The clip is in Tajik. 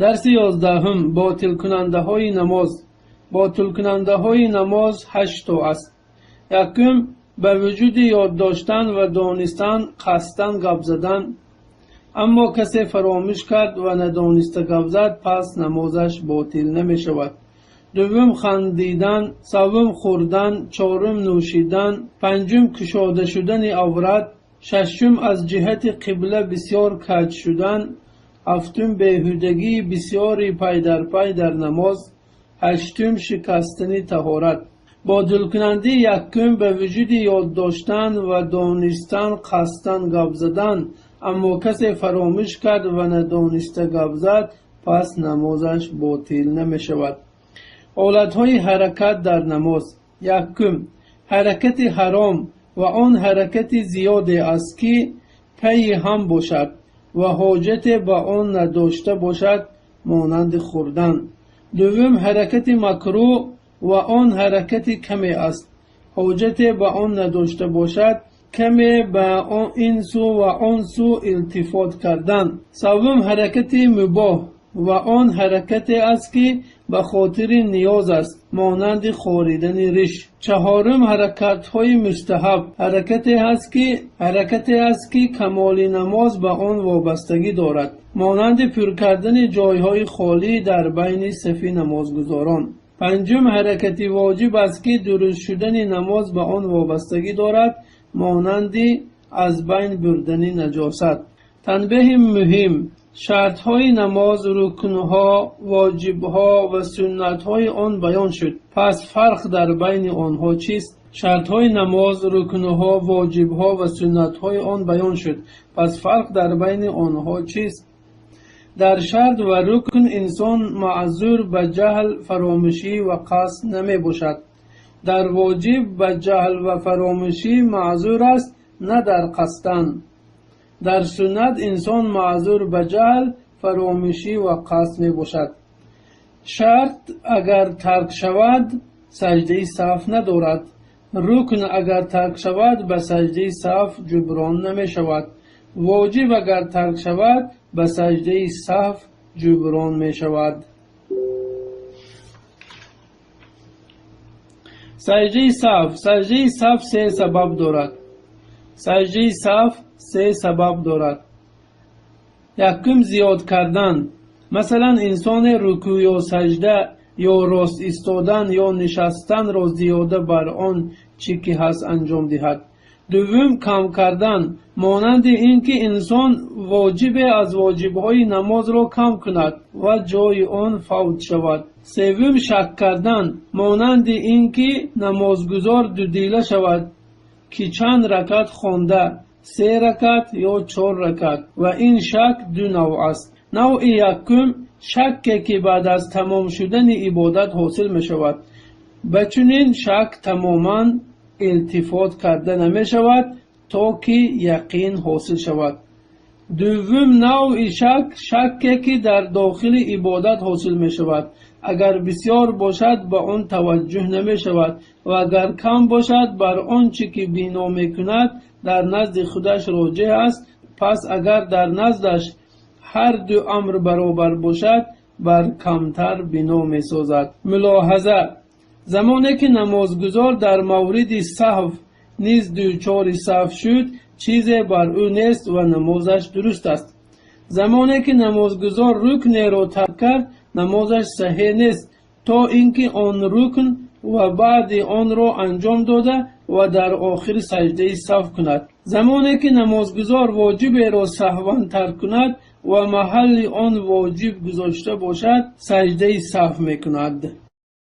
Дарси 11-ум: ботилкунандаҳои намоз. Ботилкунандаҳои намоз ҳашт то аст. Якум: ба вуҷуди ёд доштан ва донистан қасдан гап задан. Аммо касе фаромӯш кард ва надониста гап зад, пас намозаш ботил намешавад. Дуввум: хандидан, севум: хӯрдан, чорум: нӯшидан, панҷум: кушода шудани аврат, шашум: аз ҷиҳати қибла бисёр каҷ шудан, ҳафтум: беҳудагии бисёри пай дар пай дар намоз, ҳаштум: шикастани таҳорат. Ботилкунандаи якум: ба вуҷуди ёд доштан ва донистан қасдан гап задан. Аммо касе фаромӯш кард ва надониста гап зад, пас намозаш ботил намешавад. Ҳолатҳои ҳаракат дар намоз. Якум: ҳаракати ҳаром, ва он ҳаракати зиёде аст, ки пайи ҳам бошад ва ҳоҷате ба он надошта бошад, монанди хӯрдан. Дуввум: ҳаракати макрӯҳ, ва он ҳаракати каме аст, ҳоҷате ба он надошта бошад, каме ба ин сӯ ва он сӯ илтифот кардан. Севум: ҳаракати мубоҳ, ва он ҳаракате аст, ки ба хотири ниёз аст, монанди хоридани риш. Чаҳорум: ҳаракатҳои мустаҳаб, ҳаракате аст, ки камоли намоз ба он вобастагӣ дорад, монанди пур кардани ҷойҳои холӣ дар байни сафи намозгузорон. Панҷум: ҳаракати воҷиб аст, ки дуруст шудани намоз ба он вобастагӣ дорад, монанди аз байн бурдани наҷосат. Танбеҳи муҳим: шартҳои намоз, рукнҳо, воҷибҳо ва суннатҳои он баён шуд. Пас фарқ дар байни онҳо чист? Шартҳои намоз, рукнҳо, воҷибҳо ва суннатҳои он баён шуд. Пас фарқ дар байни онҳо чист? Дар шарт ва рукн инсон маъзур ба ҷаҳл, фаромӯшӣ ва қасд намебошад. Дар воҷиб ба ҷаҳл ва фаромӯшӣ маъзур аст, на дар қасдан. Дар суннат инсон маъзур ба ҷаҳл, фаромӯшӣ ва қасд мебошад. Шарт агар тарк шавад, саҷдаи саҳв надорад. Рукн агар тарк шавад, ба саҷдаи саҳв ҷуброн намешавад. Воҷиб агар тарк шавад, ба саҷдаи саҳв ҷуброн мешавад. Саҷдаи саҳв. Саҷдаи саҳв се сабаб дорад. Саҷдаи саҳв се сабаб дорад. Якум: зиёд кардан. Масалан, инсоне рукӯъ ё саҷда ё рост истодан ё нишастанро зиёда бар он чӣ ки ҳаст анҷом диҳад. Дуввум: кам кардан, монанди ин ки инсон воҷибе аз воҷибҳои намозро кам кунад ва ҷои он фавт шавад. Севум: шак кардан, монанди ин ки намозгузор дудила шавад, ки чанд ракат хонда, се ракат ё чор ракат, ва ин шак ду навъ аст. Навъи якум: шакке, ки баъд аз тамом шудани ибодат ҳосил мешавад. Ба чунин шак тамоман илтифот карда намешавад, то ки яқин ҳосил шавад. Дуввум навъи шак: шакке, ки дар дохили ибодат ҳосил мешавад. Агар бисёр бошад, ба он таваҷҷӯҳ намешавад ва агар кам бошад, бар он чӣ ки бино мекунад дар назди худаш роҷеҳ аст. Пас агар дар наздаш ҳар ду амр баробар бошад, бар камтар бино месозад. Мулоҳаза: замоне ки намозгузор дар мавриди саҳв низ дучори саҳв шуд, чизе бар ӯ нест ва намозаш дуруст аст. Замоне ки намозгузор рукнеро тарк кард, намозаш саҳеҳ нест, то ин ки он рукн ва баъди онро анҷом дода ва дар охир саҷдаи саҳв кунад. Замоне ки намозгузор воҷиберо саҳван тарк кунад ва маҳалли он воҷиб гузошта бошад, саҷдаи саҳв мекунад.